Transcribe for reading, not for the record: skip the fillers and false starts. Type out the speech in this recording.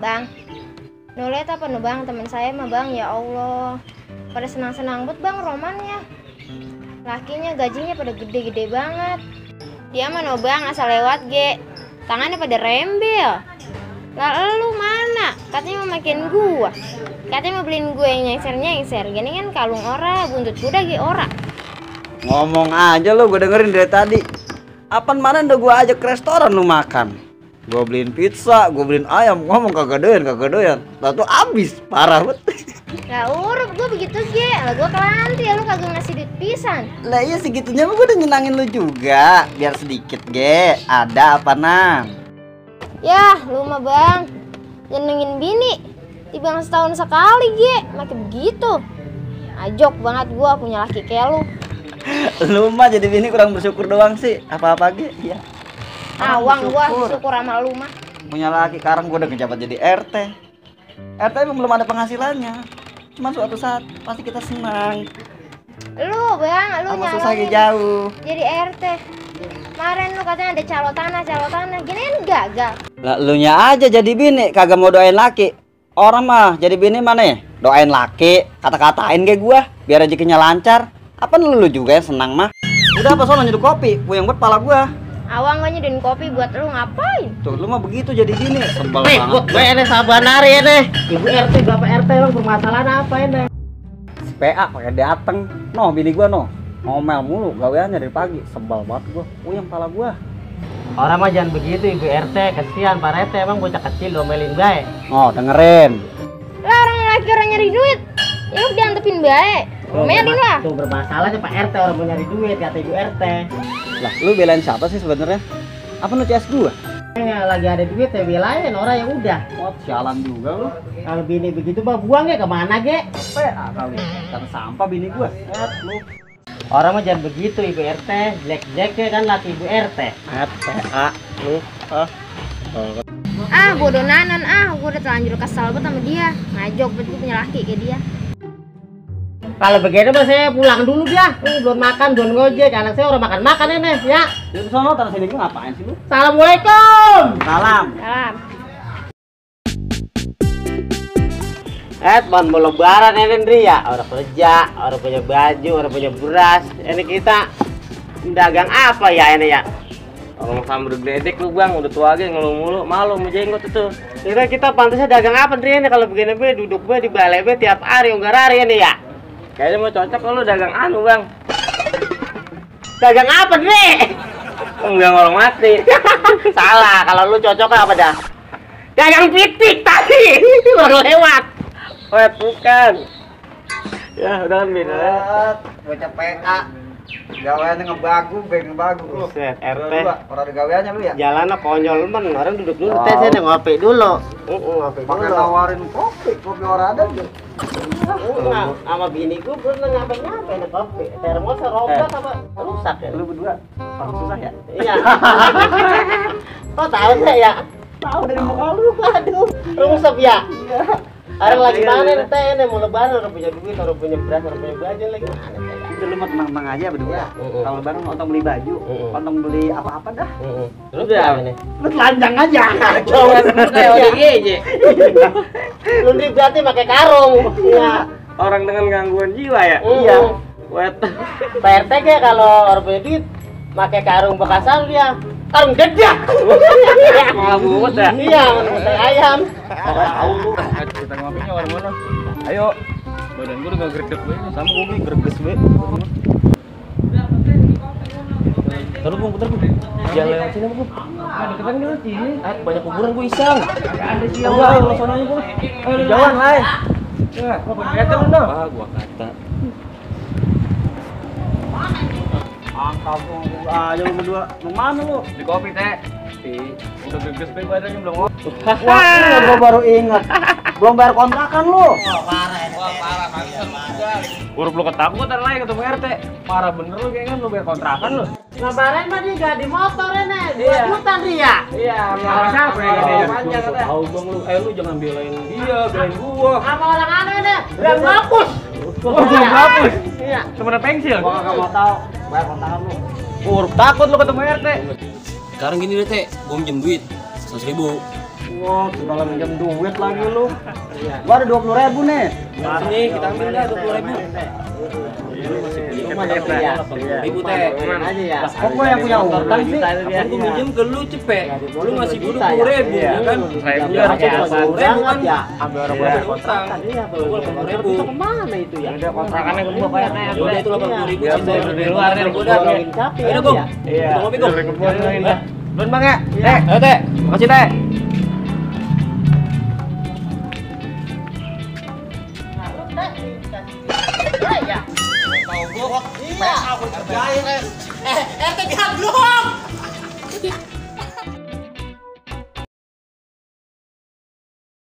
Bang, nu lihat apa nu bang, teman saya mah bang, ya Allah, pada senang-senang bet bang romannya. Lakinya gajinya pada gede-gede banget. Dia mah no bang asal lewat ge, tangannya pada rembel. Lah lu mana? Katanya mau makin gua. Katanya mau beliin gue yang nyengser. Gini kan kalung ora, buntut kuda ge ora. Ngomong aja lu, gue dengerin dari tadi. Apaan mana udah gue ajak ke restoran lu makan. Gue beliin pizza, gue beliin ayam, ngomong kagak doyan. Lalu abis, parah bet. Lah urut gue begitu ge, lah gue kelanti lu kagak ngasih duit pisan. Lah iya segitunya mah gue udah nyenangin lu juga. Biar sedikit ge, ada apa nang? Yah, lu mah bang, nyenengin bini tiba setahun sekali ge, makin begitu. Ajok banget gua punya laki kayak lu. Lu mah jadi bini kurang bersyukur doang sih. Apa-apa ge, ya. Awang gua syukur sama lu mah. Punya laki, sekarang gua udah ngejabat jadi RT. RT emang belum ada penghasilannya. Cuma suatu saat pasti kita senang. Lu bang, lu sama susah nyalonin jauh. jadi RT. Kemarin lu katanya ada calo tanah, gini kan gagal. Lah lu nya aja jadi bini kagak mau doain laki. Orang mah jadi bini mana ya? Doain laki, kata-katain kayak gua biar rezekinya lancar. Apa lu juga yang senang mah? Udah apa soalnya nyeduh kopi, puyeng buat pala gua. Awang gak nyeduhin kopi buat lu ngapain? Tuh lu mah begitu jadi bini, sebel nih, banget. gue ini sabanari ini. Ibu RT, Bapak RT emang permasalahan apa ini? Si PA pakai dateng. Noh bini gua noh. Ngomel mulu gaweannya dari pagi, sebel banget gua. Puyeng pala gua. Orang mah jangan begitu Ibu RT, kesian Pak RT emang bocah kecil domelin bae. Oh, dengerin. Lah orang laki orang nyari duit, ya lu diantepin baik. Ngomelin lah. Tuh bermasalahnya Pak RT orang mau nyari duit kata Ibu RT. Lah, lu belain siapa sih sebenarnya? Apa lu CS gua? Lagi ada duit ya belain orang yang udah. Oh, sialan juga lu. Kalau bini begitu mah buang ya kemana ge? PA kali. Kata sampah bini gua. Lu. Orang mah jangan begitu Ibu RT, jelek-jelek ya kan laki Ibu RT. PA lu. Bodoh nanan, gua udah terlanjur kesal banget sama dia. Ngajok bet gua punya laki kayak dia. Kalau begini mah saya pulang dulu dia. Belum makan, belum ngojek. Anak saya orang makan ini ya. Lu sono taruh sini gua ngapain sih lu? Assalamualaikum. Salam. Salam. Mau lebaran ini Ndri ya. Orang kerja, orang punya baju, orang punya beras. Ini kita dagang apa ya ini ya? Orang sambil gledek lu bang, udah tua aja ngeluh mulu, malu mau jenggot itu. Kira kita pantasnya dagang apa Ndri ini kalau begini be duduk be di balai be tiap hari unggar hari ini ya. Kayaknya mau cocok kalau dagang anu bang. Dagang apa Ndri? Enggak ngolong mati. Salah, kalau lu cocok apa dah? Dagang pitik tadi baru lewat. Wah bukan. Ya udah kan beda. Bocah PA. Gaweannya ngebagu. Buset, RT. Orang ada gaweannya lu ya? Jalannya konyol men, orang duduk dulu teh saya ngopi dulu. Ngopi Pakai dulu. nawarin kopi orang ada tuh. Sama bini gua pernah nyampe nih kopi. Termosnya robek apa rusak ya? Lu berdua orang susah ya? Iya. Kok tahu saya ya? Tahu dari muka lu. Aduh, rusak ya? Iya. Orang lagi panen teh ini mau lebaran, orang punya duit, orang punya beras, orang punya baju lagi mana teh. Itu lu mau tenang-tenang aja berdua. Kalau lebaran nonton beli baju, nonton beli apa-apa dah. Terus ya ini. Lu telanjang aja. Cowok kayak ODGJ. Lu berarti pakai karung. Iya. Orang dengan gangguan jiwa ya? Iya. Wet. Pak RT ke kalau orang punya duit pakai karung bekasan dia. Karung dedak. Malah buat ya? Iya, teh ayam. Tahu lu. Kita ngopinya warung mana? Ayo. Badan gua udah gerdek gue, sama gua greges gue. Terus gua putar gua. Jangan lewat sini gua. Nah, deketan gitu sini. Banyak kuburan gua iseng. Ada sih yang lu sononya gua. Jauhan, hai. Ya, gua pengen lu dong. Ah, gua kata. Angkat lu aja lu berdua. Mau mana lu? Di kopi teh. Udah greges gue badannya belum ngopi. Wah, gua baru ingat. Belum bayar kontrakan lu. Parah, pantesan huruf lu ketakutan lah ketemu RT. Parah bener lu kayaknya lu bayar kontrakan lu. Ngabarin mah dia di motor ini. 2 juta dia. Iya, sama siapa ya gini? Tahu bang lu, lu jangan belain dia, belain gua. Sama orang aneh nih. Udah ngapus. Belum hapus. Iya. Cuma ada pensil. Gua kagak mau tahu. Bayar kontrakan lu. Huruf takut lu ketemu RT. Sekarang gini deh teh, gua minjem duit 100.000. Wah, segala minjem duit lagi lu. Gua ada 20.000 nih. Sini kita ambil dah 20.000. Cuma dapat ya. 20.000 teh. Aja ya. Kok gua yang punya utang sih? Kan gua minjem ke lu cepet. Lu ngasih gua 20.000 ya kan? Iya, Harusnya kayak 20.000 kan. ya. Ambil orang gua ada utang. Iya, Gua 80.000. itu kemana itu ya? Udah kontrakannya gua bayarnya. Ya udah itu 80.000 Iya, sih di luar deh gua dah. Lagi capek Ayo ya, Bung. ya? Iya. Kita ngopi Bung. Belum Bang ya? Ayo Teh. Makasih Teh. Tahu gua kok. Iya, aku kerjain. RT belum.